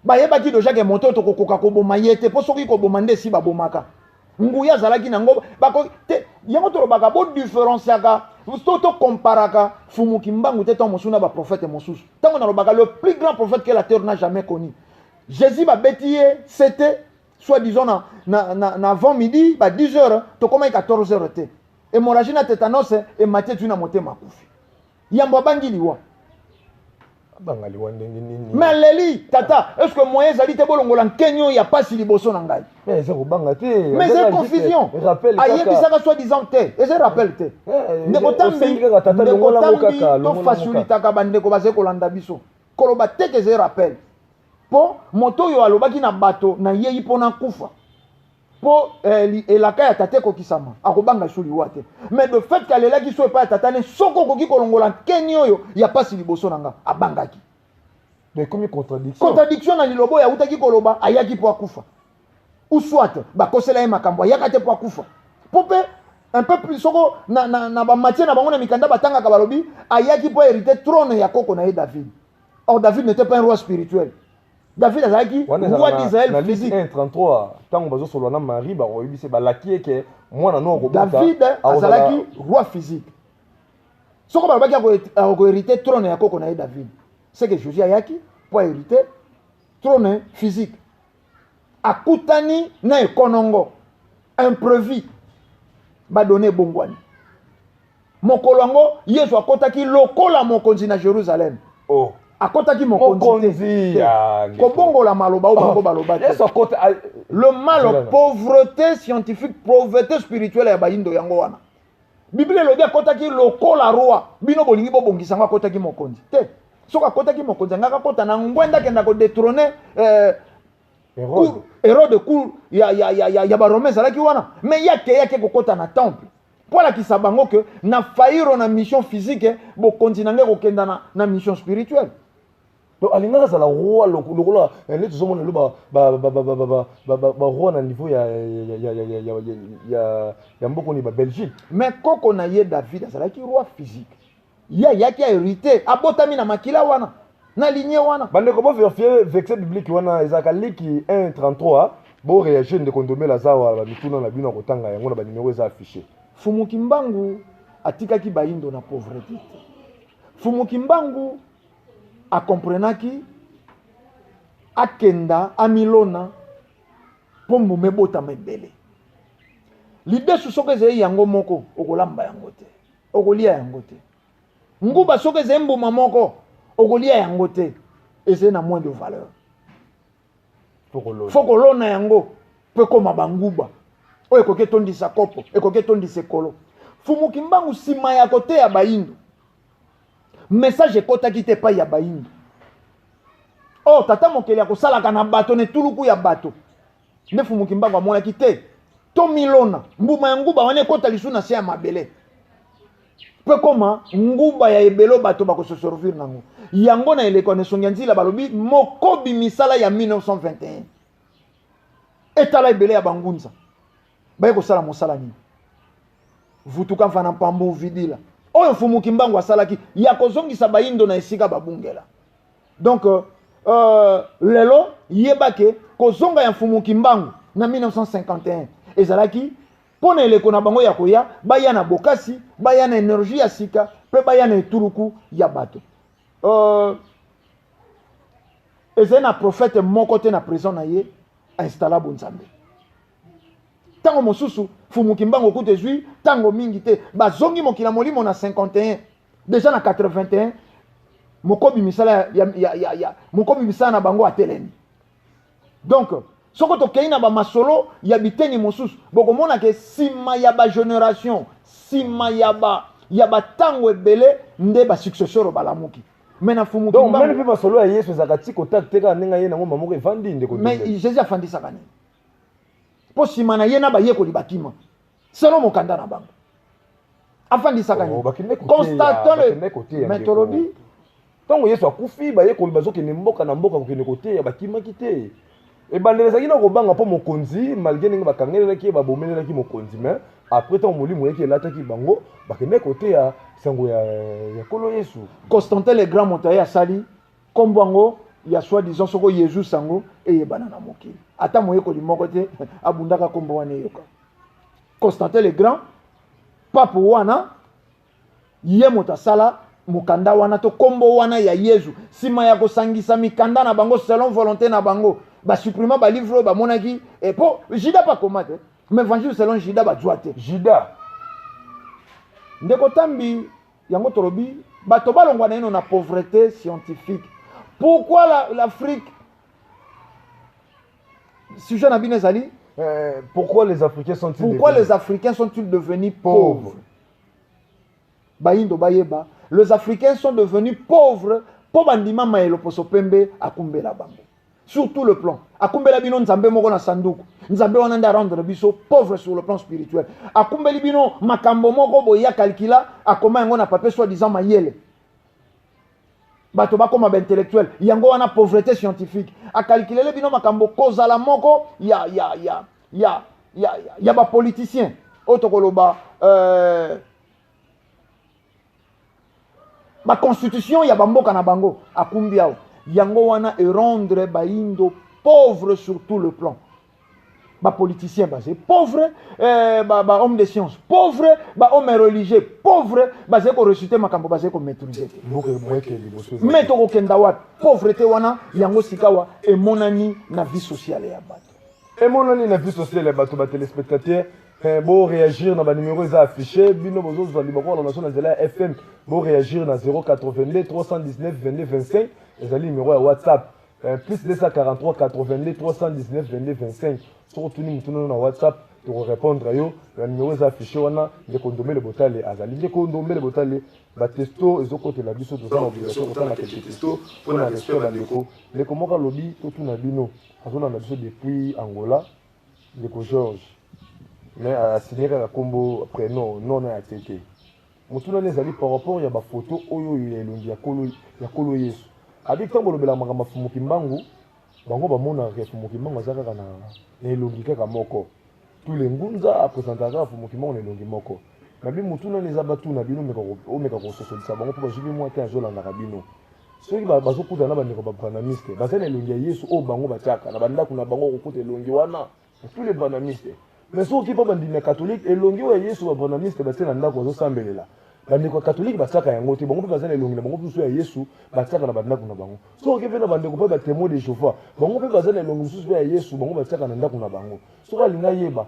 Bayebaki déjà ke moto oyo tokokoka koboma ye te, mpo soki koboma nde esi babomaka. Nguya azalaki nango bako te. Yango tolobaka, bodifférenciaka to tokomparaka Fumu Kimbangu te ntango mosusu na baprophète mosusu. Ntango nalobaka le plus grand prophète que la terre n'a jamais connu, Jésus, babeti ye c'était soit disant na avant midi ba 10 heures, tokomaki 14 heures te, hémorragie na tétanos emati, etui na motema, akufi. Yambo abangi liwa. Abanga liwa ndenge nini? Mais aleli: "Tata, est ce que moyen ezali te bolongola nkeni oyo ya pasi liboso na ngai?" Mais eza kobanga te. Mais eza confusion. Rappel kaka. Ayebisaka soi disant te, eza rappel te. Ndeko Tambi, Osengi kaka tata, ndeko longola yango Tambi, kaka, longola yango kaka. Tofacilitaka bandeko bazali kolanda biso. Koloba te ke eza rappel, mpo moto oyo alobaki na bato na yei mpo na kufa mpo elaka ya tata ekokisama, akobanga esu liwa te. Mais de fait ke alelaki so epai ya tata ne: "Soki okoki kolongola nkeni oyo ya pasi liboso na nga." Abangaki. Donc ekomi contradiction. Contradiction na liloba oyo awutaki koloba, ayaki mpo akufa, ou soit bakosela ye makambo, ayaka te mpo akufa. Mpo mpe un peu plus soko na bamatière na bango na mikanda batangaka, balobi ayaki mpo hériter trône ya koko na ye David. Or David n'était pas un roi spirituel. David azalaki Wana roi ezalaka na d'Israël na Luc physique. 1 33, ntango bazosolola na Marie, bakoyebisi, balaki ye ke mwana no akobota. David azalaki roi physique. Soko balobaki akohériter trône ya koko na ye David, c'est que Jésus ayaki mpo ahériter trône physique. Akutani na ekonongo imprévu, badone ebongwani. Mokolo yango Yesu akɔtaki lokola mokonzi na Jérusalem. Oh. Akɔtaki mokonzi Mokonzi te. ya ndeko. Kobongola maloba oyo bango baloba te. Yesu akota Le mal, Zela. pauvreté scientifique, pauvreté spirituelle ya bayindo yango wana. Biblia elobi akɔtaki lokola roi. Bino bolingi bobongisa yango akɔtaki mokonzi te. Soki akɔtaki mokonzi, angaka akɔta na ngwenda, akenda kodétrôner Hérode. Hérode, cour ya Barome ezalaki wana. Mais ye akeyaki kokɔta na temple mpo alakisa bango ke na failliro na mission physique, bokonzi na ngai kokenda na mission spirituelle. Donc alingaka azala roi lokola nde tozomona lelo baroi na niveau ya mboka nini, Babelgique. Mais koko na ye David azalaki roi physique. Ye ayaki ahérité, abotami na makila wana, na lignée wana. Bandeko, bovérifier verset biblique wana, ezalaka Liki 1 33. Boréagir, ndeko Ndombele aza wa bamituna na bino ya kotanga yango na banimero eza affiché. Fumu Kimbangu atikaki bayindo na pauvreté te. Fumu Kimbangu akomprenaki akenda amilona mpo mbuma ebotama ebele. Lidesu soki ezali yango moko, okolamba yango te, okolia yango te. Nguba soki ezali mbuma moko, okolia yango te, ezali na moins de valeur. Faut kolona. Faut kolona yango mpo ekóma banguba oyo ekoki etondisa kopo, ekoki etondisa ekolo. Fumu Kimbangu, nsima ya koteya bayindo, message ekɔtaki te epai ya bayindo. Or tata mokeli akosalaka na bato na etuluku ya bato. Nde Fumu Kimbangu amonaki te to milona mbuma ya nguba wana ekɔta lisu na se ya mabele mpo ekóma nguba ya ebele oyo bato bakose servir nango. Yango na eleko ya esongi ya nzila, balobi mokobi misala ya 1921 etala ebele ya bangunza baye kosala mosala nini? Vutuka mfana mpambu vidila oyo Mfumu Kimbangu asalaki ya kozongisa bayindo na esika babungela. Donc lelo yeba ke kozonga ya Mfumu Kimbangu na 1951 ezalaki Mpo na eleko na bango ya koya, baya na bokasi, baya na energie ya sika, mpe baya na etuluku ya bato. Ezali na prophète moko te na présent na ye ainstalla bonzambe. Ntango mosusu Fumu Kimbangu kutu ezwi ntango mingi te, bazongi mokili ya molimo na 51, déjà na 81 mokobi misala ya mokobi misala na bango atelemi. Donc soko tokei na ba masolo ya biteni mosusu, bokomona ke sima ya ba génération, sima ya ba ya batango ebele nde ba successeur balamuki. Mais na Fumu Donc Kimbangu même mpe masolo ya Yesu ezalaka ti contact te kaka ndenge ye nango mamoko evandi ndeko Mais Ndombe. Jésus afandisaka nini? Po sima na ye na bayekoli bakima selon mokanda na bango. Afandisaka Oh, nini? bakende koteya, Constatons le bakende koteya Mais ndeko. tolobi ntango Yesu akufi, bayekoli bazokende mboka na mboka kokende koteya, bakimaki te. Ebandeli ezalaki na kobanga mpo mokonzi, malgré ndenge bakangelelaki ye, babomelelaki mokonzi, mais après ntango molimo eyaki elataki bango, bakende koteya sango ya Nkolo Yesu. Constantin le Grand moto aye asali nkombo yango ya soi-disant soko Yesu sango eyebana na mokili, ata moyekoli moko te abundaka nkombo wana eyoka. Constantin le Grand pape wana ye moto asala mokanda wana to nkombo wana ya Yesu, nsima ya kosangisa mikanda na bango selon volonté na bango, basupprima balivre oyo bamonaki po Judas bakoma te, mais évangile selon Judas bazwa te. Judas. Ndeko Tambi, yango tolobi bato balongwa na ino na pauvreté scientifique. Pourquoi l'Afrique, sujet na bino ezali? Pourquoi les Africains sont-ils Pourquoi devenus les Africains sont-ils devenus pauvres? Pauvres. Bayindo bayeba, les Africains sont devenus pauvres po bandima mayelo poso pembe akumbela bango. Sur tout le plan. Akumbela bino nzambe moko na sanduku. Nzambe wana nde rendre biso pauvre sur le plan spirituel. Akumbeli bino makambo moko boya calcula, akoma yango na papier soi-disant mayele. Bato bakoma ba intellectuel. Yango wana pauvreté scientifique. Akalkulele bino makambo kozala moko ya ba politicien. Oyo tokoloba, ba constitution ya bamboka na bango akumbi awa. Yango wana e rendre bayindo pauvre sur tout le plan. Ba politicien baze pauvre, ba homme de science pauvre, ba homme religieux pauvre, baze ko ressusciter makambo baze ko maîtriser te. Mboka mweke liboso eza Mais tokokenda wapi? Pauvreté wana yango sikawa emonani na vie sociale ya bato. Emonani na vie sociale ya bato. Ba téléspectateurs, bo réagir na ba numéro eza affiché. Bino bozozwa liboko na nation na nzela ya FM, bo réagir na 082 319 22 25, ezali numéro ya WhatsApp. Plus 243 82 319 22 25. Soki otuni motuna na WhatsApp, tokorépondre yo na numéro eza affiché wana. Ndeko Ndombele Botale azali, ndeko Ndombele Botale, batexto ezokotela biso, toza na obligation kotanga quelques texto mpona respect ya bandeko. Ndeko moko alobi totuna bino, azolanda biso depuis Angola, ndeko George, mais asigne kaka nkombo, prénom non na ya te te. Motuna ezali par rapport ya bafoto oyo oyo ya elongi ya Kolo Yesu. Abi ntango bolobelaka makambo ya Fumu Kimbangu, bango bamonaka Fumu Kimbangu aza kaka na elongi kaka moko. Tous les ngunza apresentaka kaka Fumu Kimbangu na elongi moko. Nabi motuna eza batuna bino, omeka kososolisa bango mpo bazwi mwa te. Azolandaka bino soki bazokutana na bandeko babranhamiste, baza na elongi ya Yesu oyo bango batiaka na bandako na bango, kokuta elongi wana tous les branhamistes. Mais soki mpo bandimi ya catholique, elongi oyo ya Yesu babranhamiste batie na ndako bazosambelela, bandeko ya catholique batiaka yango te. Bango mpe baza na elongi na bango mosusu ya Yesu batiaka na bandako na bango. Soki mpe na bandeko mpe batémoin de Jéhovah, bango mpe baza na elongi mosusu mpe ya Yesu bango batiaka na ndako na bango. Soki alingi ayeba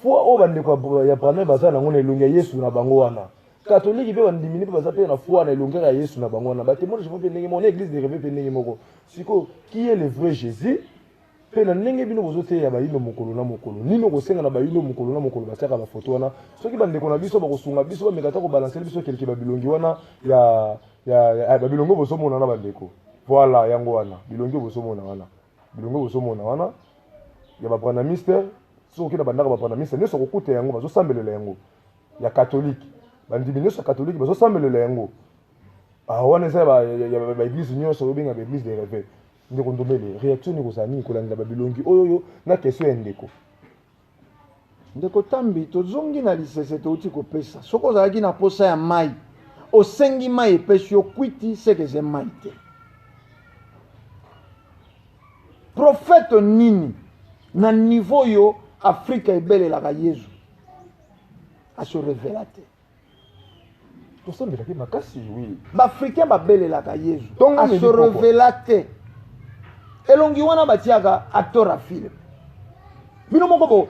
foi oyo bandeko ya Branham baza nango na elongi ya Yesu na bango wana, catholique mpe bandimini mpe baza mpe na foi na elongi kaka ya Yesu na bango wana, batémoin de Jéhovah mpe ndenge moko, na église de réveil mpe ndenge moko. Sikoyo, qui est le vrai Jésus? Mpe na ndenge bino bozoteya bayindo mokolo na mokolo, nini okosenga na bayindo mokolo na mokolo batiaka bafoto wana? Soki bandeko na biso bakosunga biso, bameka ta kobalansele biso quelque babilongi wana ya babilongi oyo bozomona wana, bandeko. Voilà, yango wana bilongi oyo bozomona wana, bilongi oyo bozomona wana ya babranhamiste. Soki okende bandaka babranhamiste nyonso, kokuta yango, bazosambelela yango. Ya catholique, bandimi nyonso ya catholique bazosambelela yango. Wana eza ya baeglise nyonso obenga baeglise de réveil. Ndeko Ndombele, réaction nini kozala nini kolandela babilongi oyo oyo na question ya ndeko? Ndeko Tambi, tozongi na lisese touti kopesa. Soki ozalaki na posa ya mai, osengi mai, epesi yo kwiti, seke eza mai te. Prophète nini na niveau oyo Afrika ebelelaka Yesu? Ase révéla te. Tosambelaki makasi, oui. Baafricain babelelaka Yezu. Ntongo Ase meli pokwa. révéla te. Elongi wana batiaka acteur ya film. Bino moko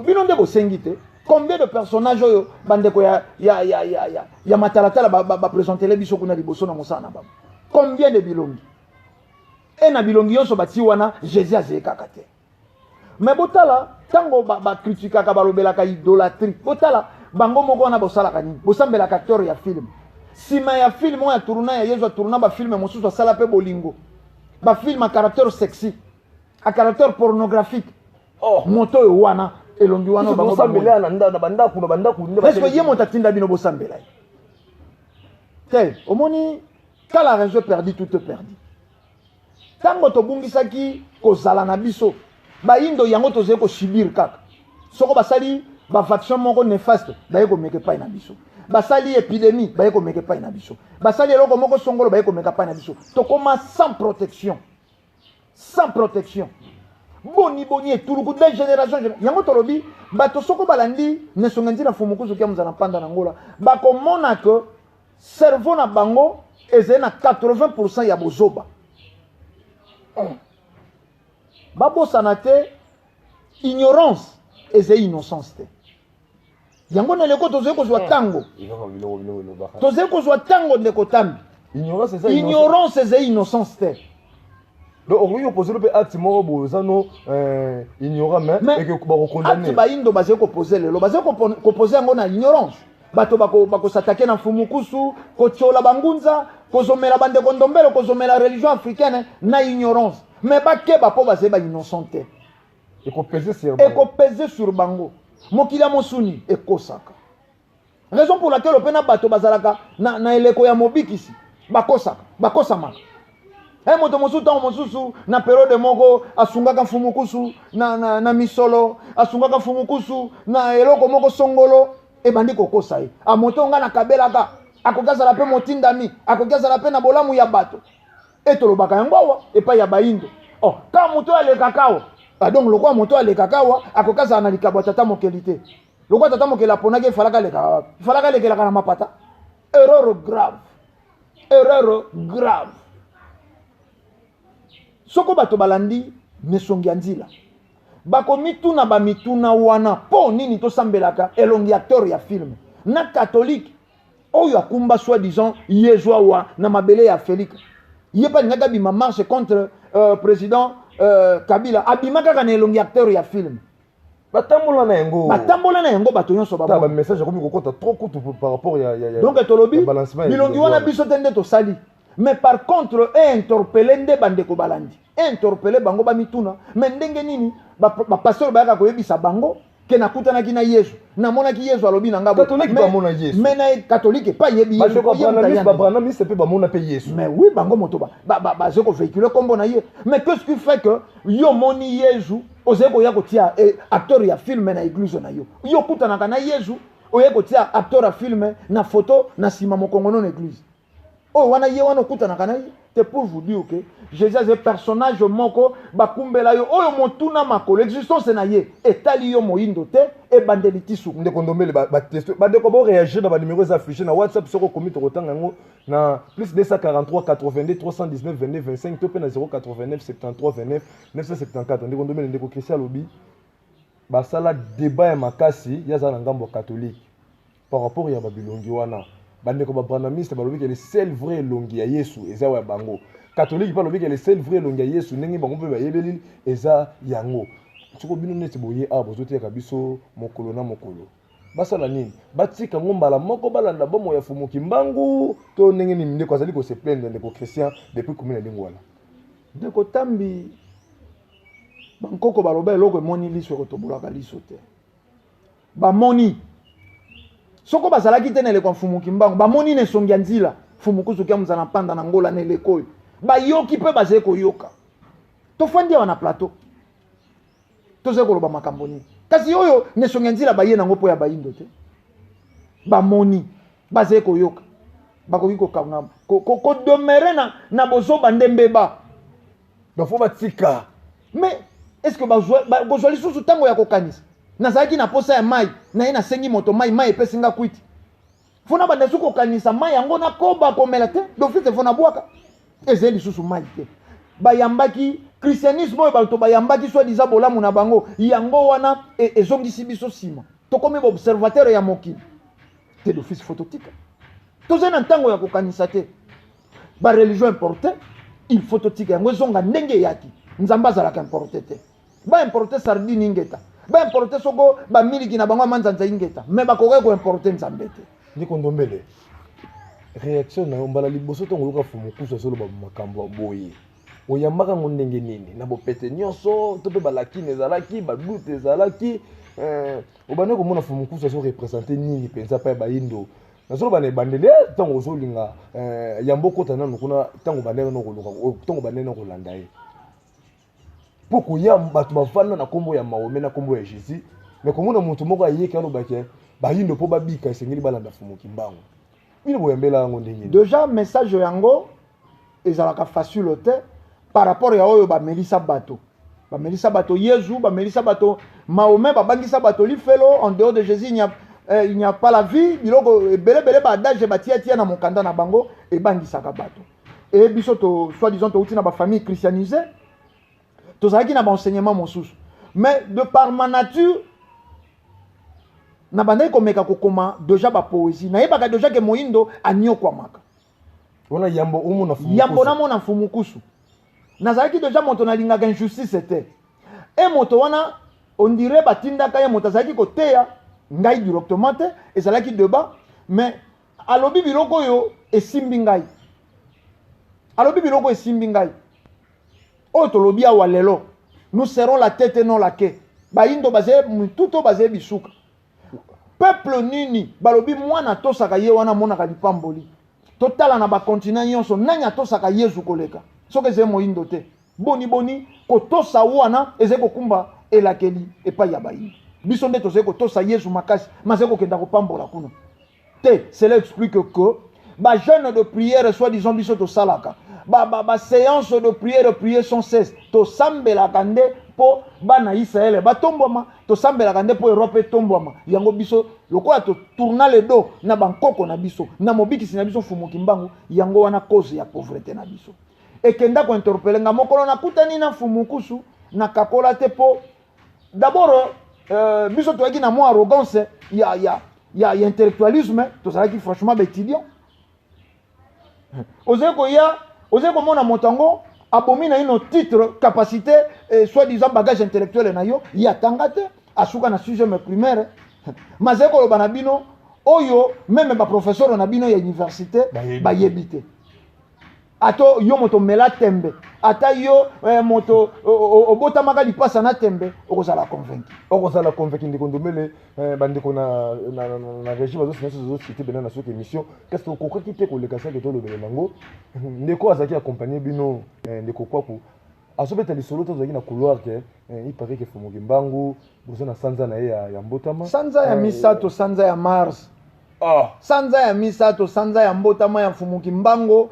bino nde bosengi te. Combien de personnages oyo bandeko ya matalatala baprésentele biso kuna liboso na mosala na bango? Combien de bilongi? E na bilongi nyonso bati wana, Jésus azali kaka te. Mais botala, ntango bakritikaka, balobelaka idolâtrie, botala bango moko wana, bosalaka nini? Bosambelaka acteur ya film. Nsima ya film oyo atourna ya Yezu, atourna bafilm mosusu, asala mpe bolingo, bafilm à caractère sexy, à caractère pornographique. Oh. Moto oyo wana, elongi wana oyo bango bamoni. Tosambela na bandako nde. Est-ce que ye moto atinda bino bosambela ye te? Omoni, quand la raison est perdue, tout est perdu. Ntango tobungisaki kozala na biso bayindo, yango tozali kosubir kaka. Soko basali bavaccin moko néfaste, baye komeka epai na biso. Basali épidémie, baye komeka epai na biso. Basali eloko moko songolo, baye komeka epai na biso. Tokóma sans protection, sans protection. Boni boni etuluku de génération. Yango tolobi, bato soko balandi nesonga nzila Mfumukuzu kia mozala mpanda na Ngola, bakomona ke cerveau na bango ezali na 80 ya bozoba. Babosana te, ignorance ezali innocence te. Yango na eleko tozali kozwa ntango, Biloko biloko biloko elobaka. tozali kozwa ntango, ndeko Tambi. Ignorance eza Ignorance ezali innocence te. Donc okoki kopose mpe acte moko boye, oza no ignorant, mais Mais eke bakokondamne. Acte bayindo bazali kopose lelo, bazali kopose yango na ignorance. Bato bakosatake na Mfumukusu, kotiola bangunza, kozomela bandeko ndombele, kozomela religion africaine na ignorance. Mais bakeba, mpo bazali bainnocent te. Ekopese sur bango. Ekopese sur bango. Mokili ya mosuni ekosaka, raison pour laquelle mpe na bato bazalaka na eleko ya mobikisi bakosaka, bakosamaka. E moto mosusu, ntango mosusu na période moko, asungaka Mfumukusu na misolo, asungaka Mfumukusu na eloko moko songolo, ebandi kokosa ye. A moto nga nakabelaka akoki azala mpe motindami, akoki azala mpe na bolamu ya bato. E tolobaka yango awa epai ya bayindo. Oh, ka moto oyo alekaka awa. Ah, donc lokola moto oyo alekaka awa akoki azala na likabo ya tata mokeli te, lokola tata mokeli aponaki, efalaka alekaka wapi? Efalaka alekelaka na mapata. Erreur grave, erreur grave. Soko bato balandi mesongi ya nzila, bakomituna bamituna wana: mpo nini tosambelaka elongi acteur ya film? Na catholique oyo akumba soi-disant Yezu awa na mabele ya Afrika, ye mpe alingaki abima marche contre président Kabila, abima kaka na elongi acteur ya film. Batambola na yango. Batambola na yango, bato nyonso Ta bamona. Bamessage akomi kokota trop kutu par rapport ya Donc tolobi ya balancement ya bilongi wana, bilongi. Biso te nde tosali. Mais par contre, einterpeller nde bandeko balandi, interpeller bango bamituna: mais ndenge nini bapasteur bayaka koyebisa bango ke nakutanaki na Yesu, namonaki Yesu, alobi na nga boye? Catholique bamona Yesu. Mais na catholique epai yebi Yesu, Bandeko po ye moto babranamiste aya na ye. Babranamiste mpe bamona mpe Yesu. Mais oui, bango moto baza kovéhicule nkombo na ye. Mais qu'est-ce qui fait que yo moni Yesu, ozali koya kotia acteur ya film na église na yo? Yo okutanaka na Yesu, oye kotia acteur ya film na photo na nsima mokongo na église oyo wana, ye wana okutanaka na ye te. Pour vous dire que Jésus aza personnage moko bakumbela yo, oyo motuna makolo existence na ye etali yo moyindo te, ebandeli ti suka. Ndeko Ndombele, bateste bandeko boréagir na banumero eza affiché na WhatsApp. Soki okomi, tokotanga yango na plus 243 82 319 22 25 to mpe na 089 73 29 974. Ndeko Ndombele, ndeko Christian alobi basala débat ya makasi, ye aza na ngambo ya catholique par rapport ya babilongi wana. Bandeko babranamiste balobi ke le seul vrai elongi ya Yesu eza oyo ya bango. Catholique mpe alobi ke le seul vrai elongi ya Yesu, ndenge bango mpe bayebeli, eza yango. Soko bino neti boye awa, bozoteyaka biso mokolo na mokolo, basala nini? Batika yango mbala moko, balanda bomoi ya Fumuki Mbangu to ndenge nini? Ndeko azali kose plaindre, ndeko Christian depuis commune ya Lingwala. Ndeko Tambi, bankoko baloba: eloko emoni liso ekotobolaka liso te. Bamoni soko bazalaki te na eleko ya Mfumuki Mbangu, bamoni na esongi ya nzila Mfumukusu kia mozala mpanda na Ngola. Na eleko oyo bayoki mpe bazali koyoka, tofandi awa na plateau, tozali koloba makambo nini? Kasi oyo na esongi ya nzila baye nango mpo ya bayindo te. Bamoni, bazali koyoka, bakoki kokanga kodemeurer na bozoba nde mbeba. Donc faut batika. Mais est ce que bakozwa lisusu ntango ya kokanisa? Nazalaki na posa ya mai, naye nasengi moto mai, mai epesi nga kwiti. Faut nabanda soki kokanisa mai yango nakoba komela te, d'office faut nabwaka. Ezali lisusu mai te. Bayambaki christianisme oyo bato bayambaki soi-disant bolamu na bango, yango wana ezongisi biso nsima. Tokomi baobservateur ya mokili te, d'office faut totika. Tozali na ntango ya kokanisa te. Bareligion importe, il faut totika yango ezonga ndenge eyaki. Nzambe azalaka importe te. Baimporte sardine ingeta, baimporte soko bamiliki na bango ya manzanza ingeta, mais bakokaki koimporte Nzambe te. Ndeko Ndombele, réaction na yo mbala liboso ntongo oyoka Fumukusu azoloba makambo ya boye, oyambaka yango ndenge nini? Na bopete nyonso to mpe balakine ezalaki, badoute ezalaki? Obandi komona Fumukusu azoreprésente nini mpenza mpa ya bayindo? Nazoloba na ebandeli, ntango ozolinga yambo okota nanu kuna, ntango bandeki no koluka, ntango bandeki no kolanda ye mpo koya, bato bavanda na nkombo ya Mahomet, na nkombo ya Jésus, mais komona moto moko ayeki alobaki bayindo mpo babika esengeli balanda Fumu Kimbangu, bino boyambela yango ndenge nini? Déjà message yango ezalaka facile te par rapport ya oyo bamelisa bato. Bamelisa bato Yezu, bamelisa bato Mahomet, babangisa bato lifelo, en dehors de Jésus il n'y a pas la vie. Biloko ebelebele, baadage batiatia na mokanda na bango ebangisaka bato. E biso to soi-disant touti na bafamille christianisé, tozalaki na baenseignement mosusu, mais de par ma nature na bandaki komeka kokoma déjà bapoésie. Nayebaka déjà ke moyindo aniokwamaka. Wana yambo omona Fumu Yambo Kusu. Namona Mfumukusu, nazalaki déjà moto nalingaka injustice te. E moto wana, on dirait batindaka ye, moto azalaki koteya ngai directement te, ezalaki débat, mais alobi biloko oyo esimbi ngai, alobi biloko esimbi ngai oyo tolobi awa lelo: nous serons la tête et non la queue. Bayindo bazali mitu to bazali bisuka? Peuple nini balobi mwana atosaka ye wana amonaka lipamboli? Totala na bakontinent nyonso, nani atosaka Yezu koleka soki ezali moyindo te? Boni boni kotosa wana ezali kokumba elakeli epai ya bayindo? Biso nde tozali kotosa Yezu makasi, mazali kokenda kopambola kuna te. Cela explique que bajeûne de prière soi-disant biso tosalaka, baséance de prière, prier sans cesse, tosambelaka nde mpo bana Israele batombwama, tosambelaka nde mpo Europe etombwama. Yango biso lokola totourna le dos na bankoko na biso, na mobikisi na biso Fumu Kimbangu, yango wana cause ya pauvreté na biso. Ekenda kointerpeller nga mokolo nakutani na Mfumukusu, nakakola te, mpo d'abord biso toyaki na mwa arrogance ya intellectualisme. Tozalaki franchement baétudiant. Ozali koya, ozali komona moto yango abomi na ino titre, capacité, soi-disant bagage intellectuel na yo. Ye atanga te, asuka na sixième primaire, mazali koloba na bino oyo même baprofesseur na bino ya université Bayebi. bayebi te. Ata yo moto omela tembe, ata yo moto obotamaka lipasa na tembe, okozala convaincu. Okozala convaincu. Ndeko Ndombele, bandeko na régie bazosina biso, tozocite bena na soki émission kasi okokaki te koleka sake tolobela yango. Ndeko azalaki accompagne bino, ndeko Kwaku azobeta lisolo te, ozalaki na couloir ke il paraît ke Fumu Kimbangu boza na sanza na ye ya mbotama. Sanza ya 3, sanza ya mars. Ah. Sanza ya 3, sanza ya mbotama ya Mfumu Kimbangu,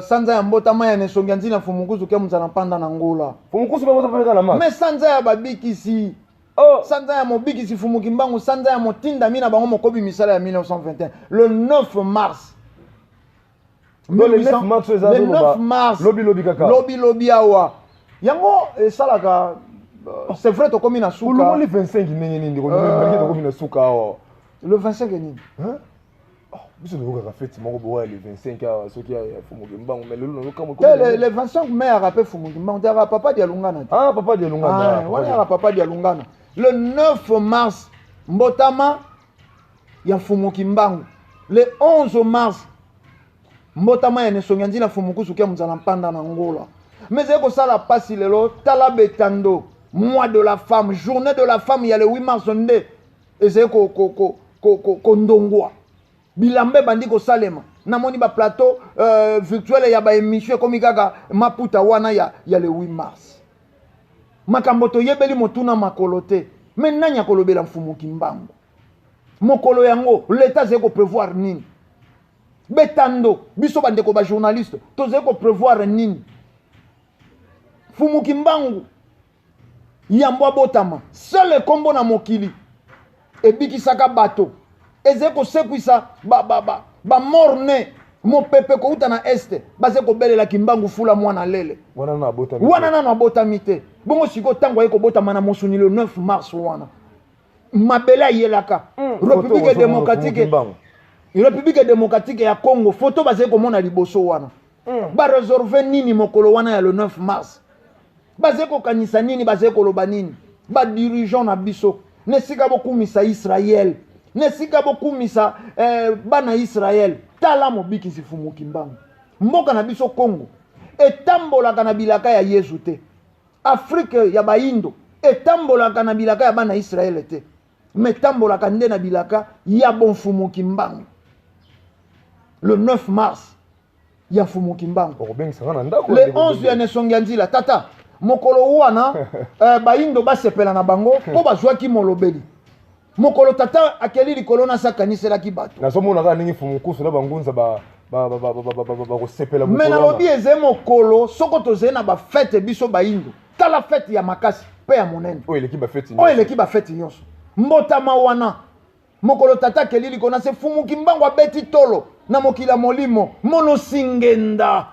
sanza ya mbotama ya Nesongi ya nzina Mfumukusu ke muzala mpanda na ngula. Fumukusu babota na mars? Mais sanza ya babikisi. Oh. Sanza ya mobikisi Fumu Kimbangu, sanza ya motindami na bango mokobi misala ya 1921, le 9 mars. Donc, le 9 mars eza Le azoloba 9 mars. Lobi lobi kaka. Lobi lobi awa. Yango esalaka, c'est vrai, tokomi na suka. Olongoli 25 ndenge nini, ndeko? Tokomi na suka awa. Le 25 nini? Hein? Oh, biso toyokaka fête moko boya le 25 awa soki ya Fumu Kimbangu, mais lelo nazokamwa. Te, le 25 mai aka mpe Fumu Kimbangu te, aka papa Dialungana te. Ah, papa Dialungana. Ah, wana yaka papa Dialungana. Le 9 mars mbotama ya Mfumu Kimbangu, le 11 mars mbotama ya Nesongi ya nzila Mfumukusu ke mozala mpanda na ngola. Mais ezali kosala mpasi lelo. Tala betando, mois de la femme, journée de la femme ya le 8 mars nde ezali kondongwa. Bilamba ebandi kosalema, namoni baplateau virtuel ya baémission ekomi kaka maputa wana ya le 8 mars. Makambo toyebeli motuna makolo te, mais nani akolobela Mfumu Kimbangu mokolo yango? Leta azali koprévoir nini? Betando, biso bandeko bajournaliste tozali koprévoir nini? Mfumu Kimbangu. Yambo abotama, seul kombo na mokili ebikisaka bato, ezali kosekwisa ba mort-né, mopepe kouta na este, baze kobelela Kimbangu fula mwana lele. Wana nano abotami. Wana nano abotami te. Bongo sikoyo, ntango aye kobotama na mosuni le 9 mars wana, mabele ayelaka République démocratique, République démocratique ya Congo. Foto bazali komona liboso wana, barésolve nini mokolo wana ya le 9 mars? Bazali kokanisa nini? Bazali koloba nini? Badirigeant na biso, na esika bokumisa Israel, na esika bokumisa bana Israel, tala mobikisi Fumu Kimbangu. Mboka na biso Congo etambolaka na bilaka ya Yezu te. Afrique ya bayindo etambolaka na bilaka ya bana Israele te, me etambolaka nde na bilaka ya bonfumu Kimbangu. Le 9 mars ya Mfumu Kimbangu. Okobengisanga na ndako. Le 11 ya Nesongi ya nzila tata, mokolo wana bayindo basepela na bango mpo bazwaki molobeli. Mokolo tata akeli likolo na se, akaniselaki bato. Nazomona kaka ndenge Fumu Nkusu na bangunza bakosepela. Me nalobi, eze mokolo soko tozali na bafête, biso bayindo, tala fête ya makasi mpe ya monene. Oyo eleki bafête. Oyo eleki bafête nyonso, mbotama wana. Mokolo tata akeli likolo na se, Fumu Kimbangu abeti tolo na mokili ya molimo monosingenda.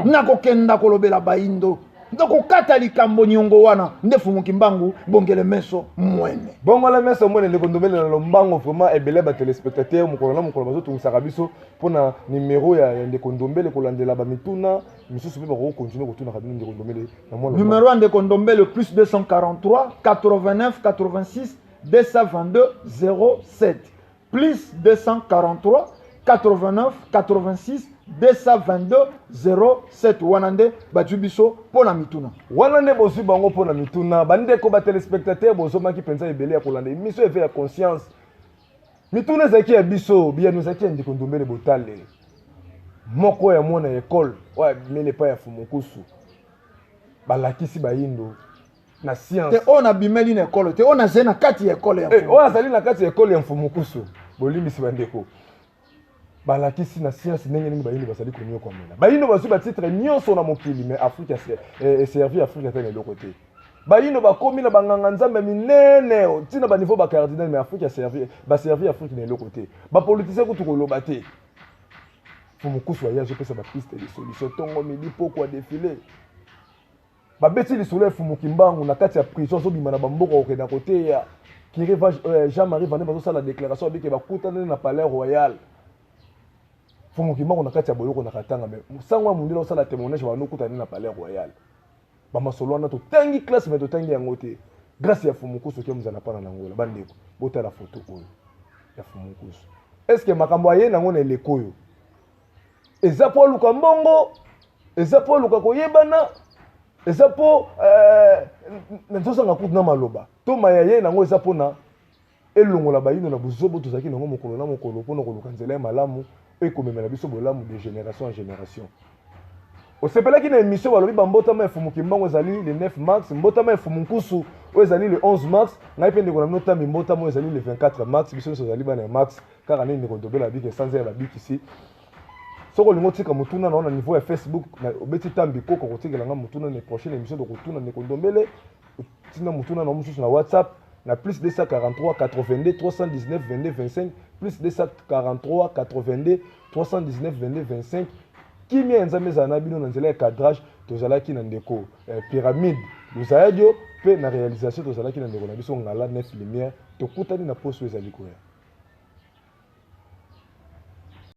Nakokenda kolobela bayindo, nakokata likambo niongo wana nde Fumu Kimbangu bongele meso mwene. Bongola meso mwene. Ndeko Ndombele, na lombango vraiment, ebele batelespectateur mokolo na mokolo bazotungisaka biso mpona nimero ya ndeko Ndombele, kolandela bamituna misusu mpe bakoki continuer kotunaka bino, ndeko Ndombele, na mwa Numero ya ndeko Ndombele: plus 243 89 86 222 07, plus 243 89 86 222 07. Wana nde bazwi biso mpo na mituna. Wana nde bozwi bango mpo na mituna. Bandeko batelespectateur, bozomaki mpenza ebele ya kolanda émission Éveil ya conscience. Mituna ezalaki ya biso, biyano ezalaki ya ndeko Ndombele Botale, moko ya mwana ya ekole oyo abimeli epai ya Fumu Nkusu, balakisi bayindo na science. Te, oyo nabimeli na ekole te, oyo nazali na kati ya ekole ya Mfumu. Oyo azali na kati ya ekole ya Mfumu Nkusu, bolimbisi bandeko, balakisi na science ndenge nini bayindo bazali konyokwamela. Bayindo bazwi batitre nyonso na mokili, mais Afrique eservi Afrique ata na eloko te. Bayindo bakomi na banganga nzambe minene, ntina baniveau bacardinal, mais Afrique aservi, baservi Afrique na eloko te. Bapoliticien kutu koloba te. Mfumu Nkusu aye, azopesa bapiste de solution ntongo, midi, pokwa, défilé. Babeti lisolo ya Fumu Kimbangu na kati ya prison, azobima na bamboka kokenda koteya. Kiri Jean-Marie Vande bazosala déclaration, abike bakutani na palais royal. Fumu Kimbangu na kati ya boloko na Katanga, mais sango ya mondele osala témoignage, bando okutani na palais royal. Bamasolo wana totangi classe, mais totangi yango te. Grâce ya Fumu Nkusu oke mozala mpana na ngola. Bandeko, botala foto oyo ya Fumu Nkusu. Est ce que makambo aye nango na eleko oyo eza mpo aluka mbongo, eza mpo aluka koyebana, eza mpo nazozanga kutu na maloba to maya ye nango, eza mpona elongola bayindo na buzobo tozalaki nango mokolo na mokolo, mpona koluka nzela ya malamu oyo ekomemela biso bolamu de génération en génération? Osepelaki na émission? Balobi bambotama ya Fumu Kimbangu ezali le 9 mars, mbotama ya Fumu Nkusu oyo ezali le 11 mars. Ngai mpe ndeko na bino Tambi, mbotama oyo ezali le 24 mars. Biso nyonso ezali bana ya mars. Kaka nini ndeko Ndobela abiki esanza ya babikisi. Soki olingi otika motuna na yo na niveau ya Facebook, obeti Tambi Koko, kotikela nga motuna. Na prochaine émission tokotuna ndeko Ndombele. Otinda motuna na yo mosusu na WhatsApp na plus 243 82 319 22 25, plus 243 82 319 22 25. Kimia ya Nzambe ezala na bino. Na nzela ya cadrage tozalaki na ndeko Pyramide Luzayadio, mpe na réalisation tozalaki na ndeko na biso Ngala Nef Lumière. Tokutani na poso ezali koya.